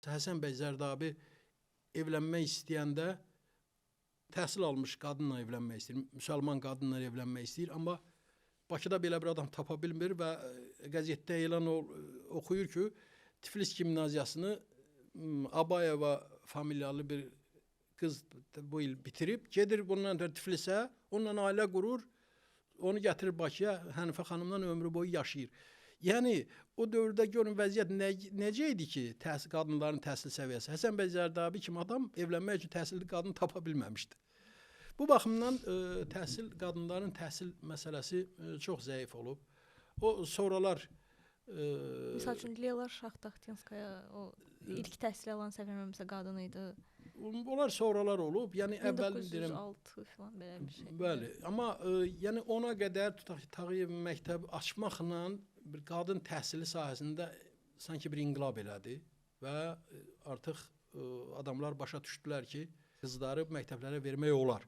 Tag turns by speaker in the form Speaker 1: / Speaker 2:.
Speaker 1: Həsən bəy Zərdabi evlənmək istəyəndə təhsil almış qadınla evlənmək istəyir, müsəlman qadınla evlənmək istəyir, amma Bakıda belə bir adam tapa bilmir və qəzetdə elan oxuyur ki, Tiflis gimnaziyasını Abayeva familiyalı bir qız bu il bitirib, gedir bundan Tiflisə, onunla ailə qurur, onu gətirir Bakıya, Hənifə xanımla ömrü boyu yaşayır. Yəni o dövrdə görün vəziyyət necə idi ki, qadınların təhsil səviyyəsi. Həsən bəy Zərdabi kimi adam evlənmək üçün təhsilli qadın tapa bilməmişdi. Bu baxımdan qadınların təhsil məsələsi çox zəif olub. O sonralar
Speaker 2: Misal üçün Leyla Şahtaxtinskaya o ilk təhsil alan səhv eləmirəmsə qadın idi.
Speaker 1: Onlar sonralar olub. Yəni əvvəl deyirəm
Speaker 2: 1906 filan belə bir şey.
Speaker 1: Bəli, amma yəni ona qədər tutaq ki, Tağıyev məktəb açmaqla bir qadın təhsili sahəsində sanki bir inqilab elədi və artıq adamlar başa düşdülər ki, qızları məktəblərə vermək olar.